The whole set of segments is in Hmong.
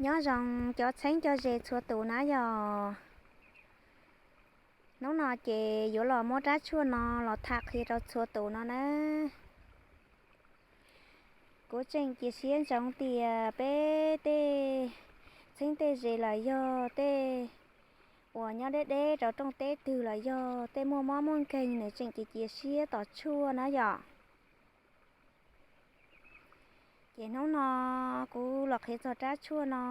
Nyob zoo cov txheeb cov ze txhua tus na yog. Hnub no ces yuav los muab rab tshuaj no los tham qhia rau txhua tus no na. Kuv tseem cia siab ntsoov tias peb tej txheeb tej ze los yog tej uas nyob deb deb rau rooj teb twg los yog tej muaj mob muaj nkeeg nws tseem cia cia siab tos tshuaj na yom. Ces hnub no kuv los qhia txog rab tshuaj no.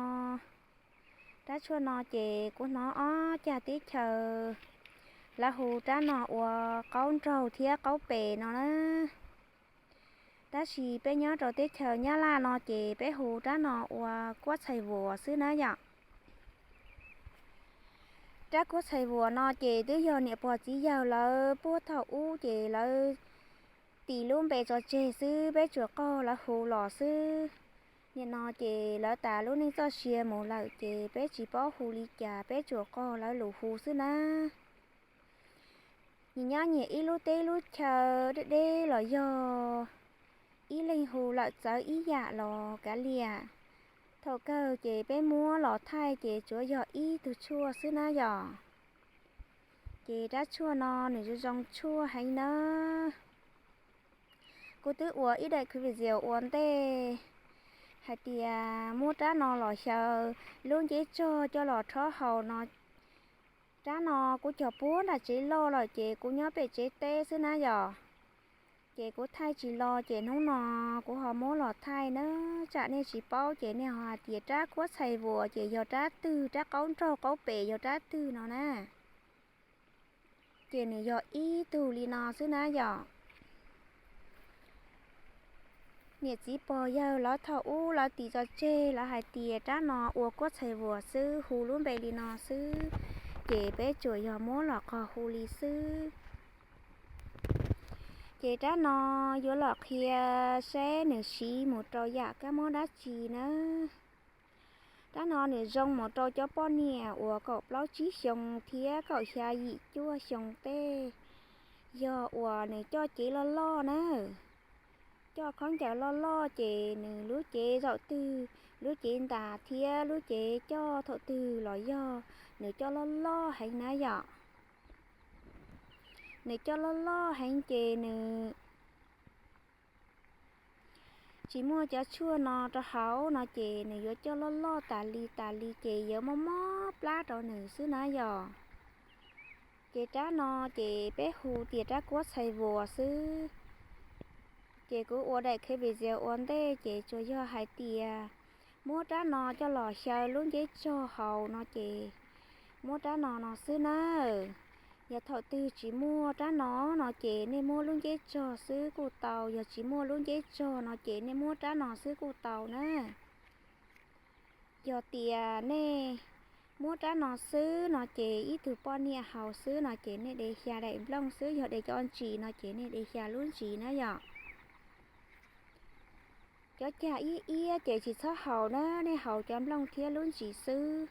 Rab tshuaj no ces kuv hnov ob cag teb chaws lawv hu rab no ua qaub nraug thiab qaub pem no na. Tab sis peb nyob rau teb chaws Nyab Laj no ces peb hu rab no ua kuab txhais vuas xwb na yom. Rab kuab txhais vuas no ces twb yog niam pog txiv yawg lawv puag thaum ub ces lawv tis lub npe tso tseg xwb, peb tsuas qaug lawv hu los xwb. Nim no ces lawv tas lub neej txoj sia mus lawm ces peb tsis paub hu li cas, peb tsuas qaug lawv lus hu xwb na. Nyias nyob nyias ib lub teb lub chaw deb deb los yog ib leeg hu lawm txawv ib yam los kav liam. Thaum kawg ces peb muab los thaij ces tsuav yog ib tug tshuaj xwb na yom. Ces rab tshuaj no nws zoo zoo tshuaj heev nawb. Kuv twb ua ib daim clip video ua ntej hais tias muab rab no los xyaw lub nceb tsog coj los rhaub haus no. Rab no kuv cog puag nram tsev loj lawm ces kuv nyob pem tsev teb xwb na yom. Ces kuv thaij tsis los ces hnub no kuv ho muab los thaij na. Tsam nej tsis paub ces nej ho hais tias rab kuab txhais vuas ces yog rab twg, rab qaub nraug qaub pem yog rab twg no na. Ces nws yog ib tug li no xwb na yom. Niam txiv pog yawg lawv thaum ub lawv tis tso tseg, lawv hais tias rab no ua kuab txhais vuas xwb, hu lub npe li no xwb, ces peb tsuas yog muab los qog hu li xwb. Ces rab no yuav los qhia saib nws siv mus rau yam kab mob dab tsi na. Rab no nws zoo mus rau cov poj niam uas kaum plaub tsib xyoo thiab kaum xya yim cuaj xyoo tej, yog uas nws coj cev loj loj na. Coj khaub ncaws loj loj ces nws lub cev zaum twg, lub cev ntas thiab lub cev coj thaum twg los yog nws coj loj loj heev na yom. Nws coj loj loj heev ces nws tsis muaj cov tshuaj no rau hauv no ces nws yuav coj loj loj tas li tas li ces yuav mob mob plab rau nws xwb na yom. Ces rab no ces peb hu tias rab kuab txhais vuas xwb. Ces kuv ua daim clip video ua ntej ces tsuas yog hais tias muab rab no coj los xyaw lub nceb tsog haus no ces muab rab no no xwb na. Yog thaum twg tsis muaj rab no no ces nej muab lub nceb tsog xwb kuj tau, yog tsis muaj lub nceb tsog no ces nej muab rab no xwb kuj tau na. Yog tias nej muab rab no xwb no ces ib tug poj niam haus xwb no ces nej de xya daim nplooj xwb, yog de cov ntsis no ces nej de xya lub ntsis na yom. Cov cag iab iab ces tsis txhob haus na, nej haus cov nplooj thiab lub ntsis xwb.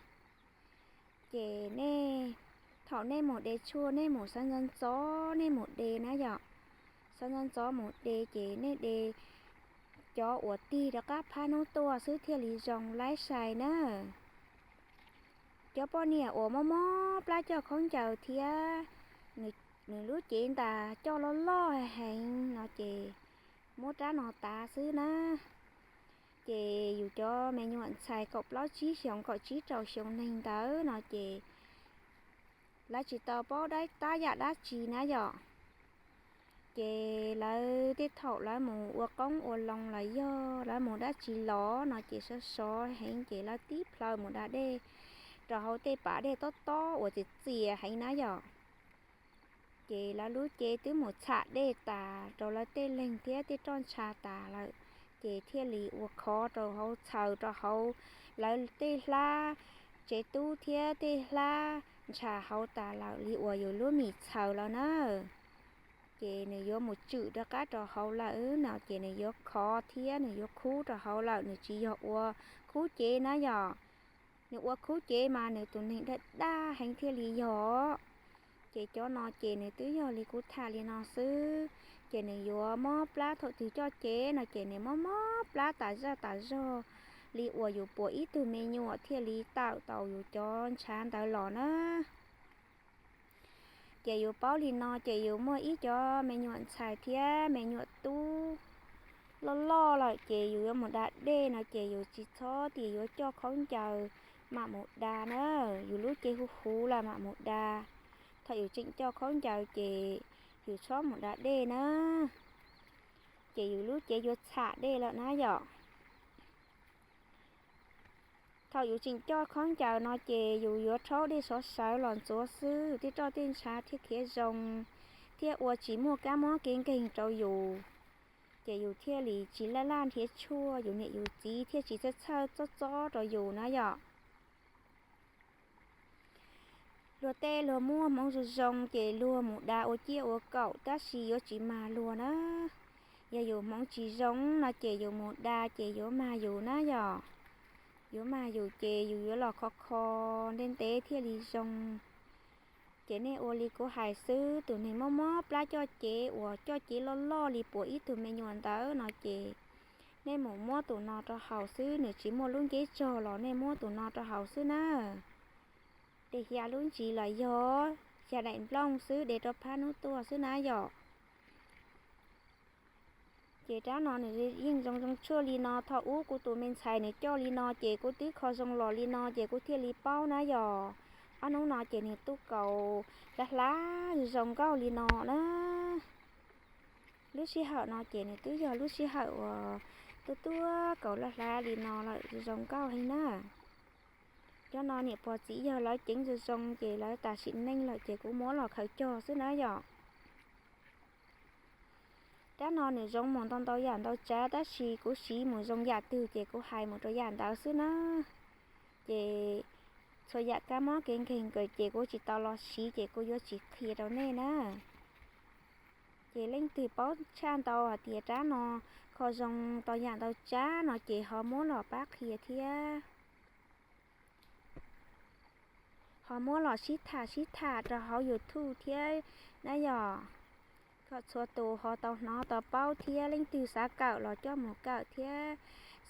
Ces nej, thaum nej mus de tshuaj nej mus xav ntxov ntxov nej mus de na yom. Xav ntxov ntxov mus de ces nej de cov uas tig rov qab phab hnub tuaj xwb thiaj li zoo laib sai na. Cov poj niam uas mob mob plab coj khaub ncaws thiab nws lub cev ntas coj loj loj heev no ces muab rab no tav xwb na. Ces yus cov me nyuam ntxhais kaum plaub tsib xyoos kaum tsib rau xyoo neeg ntawd no ces lawv tsis tau paub tab yam dab tsi na yom. Ces lawv tej thaum lawv mus ua qoob ua loo los yog lawv mus dab tsi los no ces sov sov heev ces lawv tib plhaw mus da dej rau hauv tej pas dej tob tob uas txias txias heev na yom. Ces lawv lub cev twb mus txham dej tas rau lawv tej leeg thiab tej roj ntsha tas lawm, ces thiaj li ua khov rau hauv, txhaws rau hauv lawv tej hlab tsev tub thiab tej hlab ntsha hauv tas lawm li uas yus lub mis txhaws lawm na. Ces nws yuav mus tswm rov qab rau hauv lawm no ces nws yuav khov thiab nws yuav khub rau hauv lawm, nws tsis yog ua khub cev na yom. Nws ua khub cev mas nws tus neeg daj daj heev thiaj li yog. Ces cov no ces nws twb yog li kuv tham li no xwb. Ces nws yuav mob plab thaum twg coj cev no ces nws mob mob plab tas zaj tas zog, li uas yus puas ib tug me nyuam thiaj li tawm tau yus cov ntshav ntawd los na. Ces yus paub li no ces yus muaj ib cov me nyuam ntxhais thiab me nyuam tub loj loj lawm ces yus yuav mus da dej no ces yus tsis txhob tias yuav coj khaub ncaws mam mus da na, yus lub cev huv huv lawm mam mus da. Thaum yus tseem coj khaub ncaws ces yus txhob mus da dej na, ces yus lub cev yuav txham dej lawm na yom. Thaum yus tseem coj khaub ncaws no ces yus yuav rhaub dej sov sawv los ntxuav xwb, yus tej roj tej ntshav thiaj khiav zoo, thiaj ua tsis muaj kab mob kev nkeeg rau yus, ces yus thiaj li tsis laj laj nrhiav tshuaj, yus niam yus txiv thiaj tsis txhawj txhawj txob txob rau yus na yom. Luag tej luag muaj hmoov zoo zoo ces luag mus da ua ciaj ua kaum tab sis yuav tsis mag luag na. Yog yus hmoov tsis zoo no ces yus mus da ces yuav mag yus na yom. Yuav mag yus ces yus yuav los kho kho ntev ntev thiaj li zoo. Ces nej ua li kuv hais xwb, tus neeg mob mob plab coj cev uas coj cev loj loj li puas ib tug me nyuam ntawd no ces nej mus muab tus no rau haus xwb, nws tsis muaj lub nceb tsog los nej muab tus no rau haus xwb na. Tej xya lub ntsis los yog xya daim nplooj xwb, de rau phab hnub tuaj xwb na yom. Ces rab no nws yeej zoo zoo tshuaj li no, thaum ub kuv tus me ntxhais nws coj li no ces kuv twb kho zoo los li no ces kuv thiaj li paub na yom. Ob hnub no ces nws tuaj kaus hlab hlab zoo nkauj li no na. Lub sij hawm no ces nws twb yog lub sij hawm uas tuaj tuaj kaus hlab hlab li no lawm, zoo nkauj heev na. Cov no niam pog txiv yawg lawv ceev zoo zoo ces lawv tas sim neej lawm ces kuv muab los khaws cog xwb na yom. Rab no nws zoo mus ntau ntau yam ntau tsav tab sis kuv siv mus zoo yam twg ces kuv hais mus rau yam ntawd xwb na. Ces txhua yam kab mob kev nkeeg kawg ces kuv tsis tau los siv ces kuv yuav tsis qhia rau nej na. Ces leej twg paub tshaj ntau hais tias rab no kho zoo tau yam ntau tsav no ces ho muab los pab qhia thiab. Ho muab los sib tham sib tham rau hauv YouTube thiab na yom. Kom txhua tus ho tau hnov tau paub thiab leej twg xav kawm los coj mus kawm thiab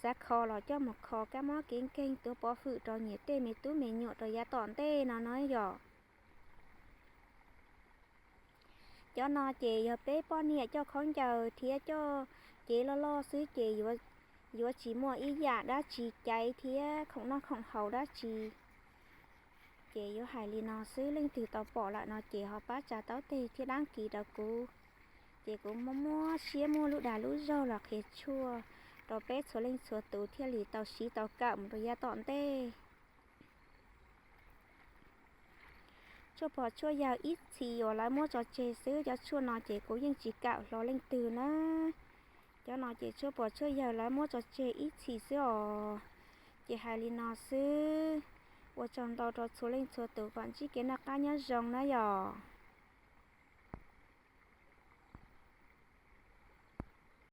xav kho los coj mus kho kab mob kev nkeeg tuav pov hwm rau nyias tej me tub me nyuam rau yav tom ntej no na yom. Cov no ces yog peb poj niam coj khaub ncaws thiab coj cev loj loj xwb ces yuav tsis muaj ib yam dab tsi caiv thiab khoom noj khoom haus dab tsi. Ces yuav hais li no xwb, leej twg tau pom lawm no ces ho pab tsa taub teg thiab dab kis rau kuv. Ces kuv muab muab siab muaj lub dag lub zog los qhia tshuaj rau peb txhua leej txhua tus thiaj li tau siv tau kawm mus rau yav tom ntej. Tshuaj pog tshuaj yawg ib txhis uas lawv muab tso tseg xwb, cov tshuaj no ces kuv yeej tsis kawm hlo leej twg na. Cov no ces tshuaj pog tshuaj yawg lawv muab tso tseg ib txhis xwb os. Ces hais li no xwb, ua tsaug ntau rau txhua leej txhua tus kom ntsib kev noj qab nyob zoo na yom.